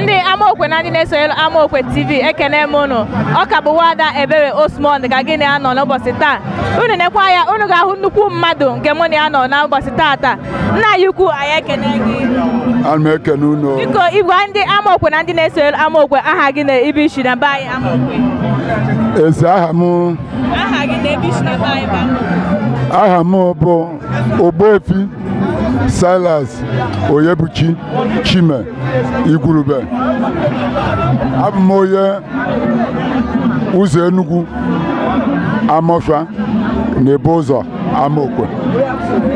Ndị Amaokwe na ndị na-esonyere Amaokwe TV, ekene m unu. Ọ ka bụ Nwada Ebere Osmond ka gị na ya nọ n'ụbọchị taa. Unu nekwa ya, unu ga-ahụ nnukwu mmadụ nke mụ na ya nọ n'ụbọchị taata. Nna anyị ukwu, anyị ekene gị. Ana m ekene unu. Biko, ịgwa ndị Amaokwe na ndị na-esonyere Amaokwe aha gị na ebe isi na be anyị Amaokwe. Ezi aha m? Aha gị na ebe isi na be anyị bụ Amaokwe. Aha m bụ Ogbuefi Silas Onyebuchi Chime Igwurube. Abụ m onye ụzọ Enugu Amọfịa na ebe ụzọ Amaokwe.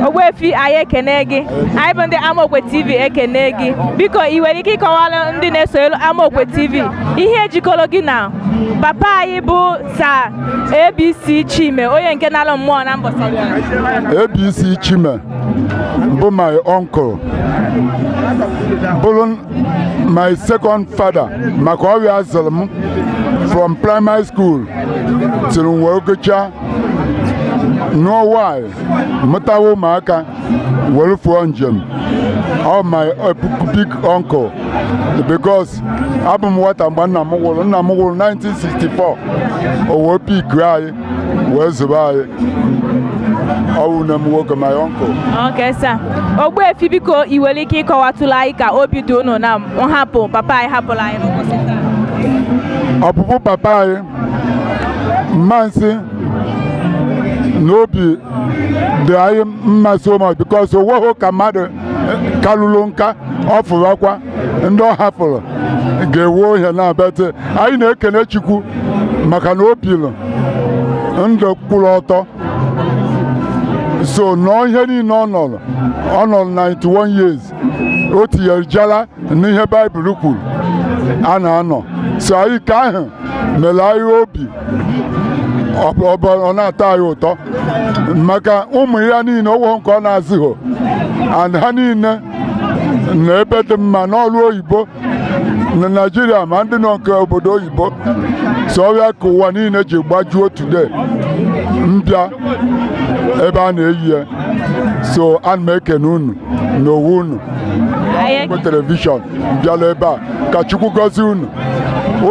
Ogbuefi, anyị ekene gị. Anyị bụ ndị Amaokwe TV ekene gị. Biko, ị nwere ike ịkọwara ndị na-esonyere Amaokwe TV ihe jikọrọ gị na papa anyị bụ Sir ABC Chime, onye nke na-alụ mmụọ na mbọsị taa? ABC Chime bụ my uncle, bụrụ my second father, maka ọrịa zụrụ m from primary school till m wee gụchaa, nụọ nwanyị, mụtawa ụmụaka, were fụọ njem. Ọ my big uncle because abụ m nwata mgbe nna m nwụrụ. Nna m nwụrụ 1964. O wee pick anyị wee zụba anyị. Ọ wụ nne m nwoke, my uncle. Ok, sir. Ogbuefi, biko, ị nwere ike ịkọwatụla anyị ka obi dị unu na nhapụ papa anyị hapụrụ anyị n'ụbọchị taa? Ọpụpụ papa anyị, mmasị na obi dị anyị mma so much because o nweghị ka mmadụ kalụrụ nka ọ fụrụ akwa ndị ọ hapụrụ ga-ewe ohe na abịa. Anyị na-ekene Chukwu maka na o biri ndụ kwụrụ ọtọ, so nọọ ihe niile ọ nọrọ. Ọ nọrọ 91 years. O tinyere jala n'ihe Baịbụl kwuru a na-anọ. So anyị ka ahụ mere anyị obi ọ na-atọ anyị ụtọ maka ụmụ ya niile ụgwọ nke ọ na-azụghọ, and ha niile na ebe dị mma n'ọrụ oyibo na Naịjirịa, ma ndị nọ nke obodo oyibo. So ọrịa ka ụwa niile ji gbajuo today mbịa ebe a na-eyi ya. So ana m ekene unu na owu unu bụ television bịala ebe a. Ka Chukwu gọzie unu.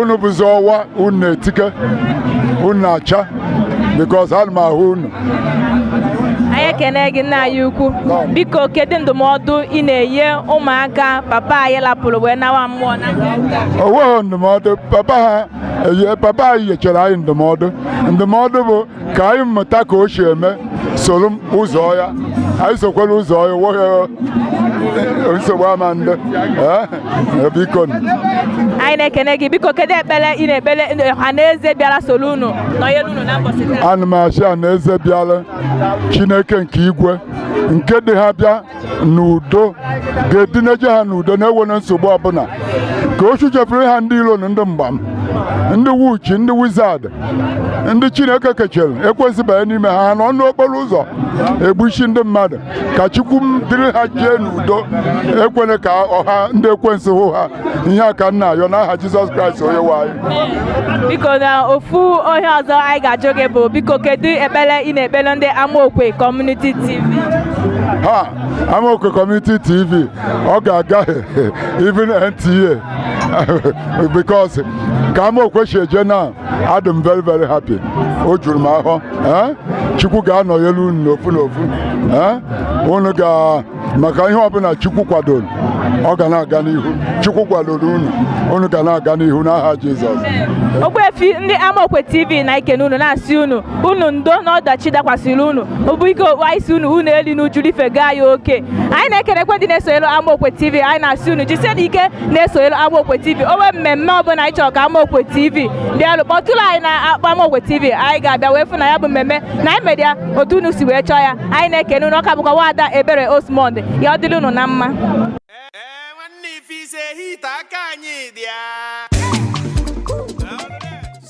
Unu bụzi ọwa unu na-etike, unu na-acha, because ana m ahụ unu. Anyị ekene gị, nna anyị ukwu. Biko, kedu ndụmọdụ ị na-enye ụmụaka papa anyị lapụrụ wee nawa mmụọ na nke taa? O nweghị ndụmọdụ papa ha eye. Papa anyị nyechara anyị ndụmọdụ. Ndụmọdụ bụ ka anyị mụta ka o si eme, soro ụzọ ya. Anyị sokwara ụzọ ya, nweghị nsogbu ama ndị. Ee, biko. Anyị na-ekene gị. Biko, kedu ekpere ị na-ekpere ọha na eze bịara soro unu nọnyere unu na mbọsị taa? Ana m asị a na eze bịala, Chineke nke igwe nke dị ha bịa n'udo ga-edineje ha n'udo, na-enwere nsogbu ọbụla, ka o chuchefere ha ndị iro na ndị mgbam, ndị witch, ndị wizard, ndị Chineke kechere ekwesị banye n'ime ha. Ha nọ n'okporo ụzọ egbuchi ndị mmadụ. Ka Chukwu dịrị ha jee n'udo, ekwene ka ọha ndị ekwensu hụ ha. Ihe a ka m na-ayọ n'aha Jizọs Kraịst onye nwe anyị. Biko, na ofu onye ọzọ anyị ga-ajụ gị bụ, biko, kedu ekpere ị na-ekpere ndị Amaokwe Community TV? Ha, Amaokwe Community TV, ọ ga-aga even NTA, because ka Amaokwe si eje na adị m very very happy. O juru m ahụ. Eh? Chukwu ga-anọnyere unu n'ofu n'ofu. Eh? Unu ga maka ihe ọbụla Chukwu kwadoro, ọ ga na-aga n'ihu. Chukwu kwadoro unu, unu ga na-aga n'ihu n'aha Jizọs. Ogbuefi, ndị Amaokwe TV na-ekene unu, na-asị unu unu ndo na ọdachi dakwasịrị unu. Biko, anyị si unu unu eli n'ujuru ife gaa ya oke. Anyị na-ekenekwe ndị na-esonyere Amaokwe TV. Anyị na-asị unu jisie n'ike na-esonyere Amaokwe TV. Onwe mmemme ọbụla anyị chọrọ ka Amaokwe TV bịalụ, kpọtụrụ anyị na akpọ Amaokwe TV. Anyị ga-abịa wee fụ na ya bụ mmemme na anyị mere ya otu unu si wee chọọ ya. Anyị na-ekene unu. Ọka bụkwa Nwaada Ebere Osmond. Ya ọ dịrị unu na mma. Ee, nwanne, ife ise hit aka anyị dị ya.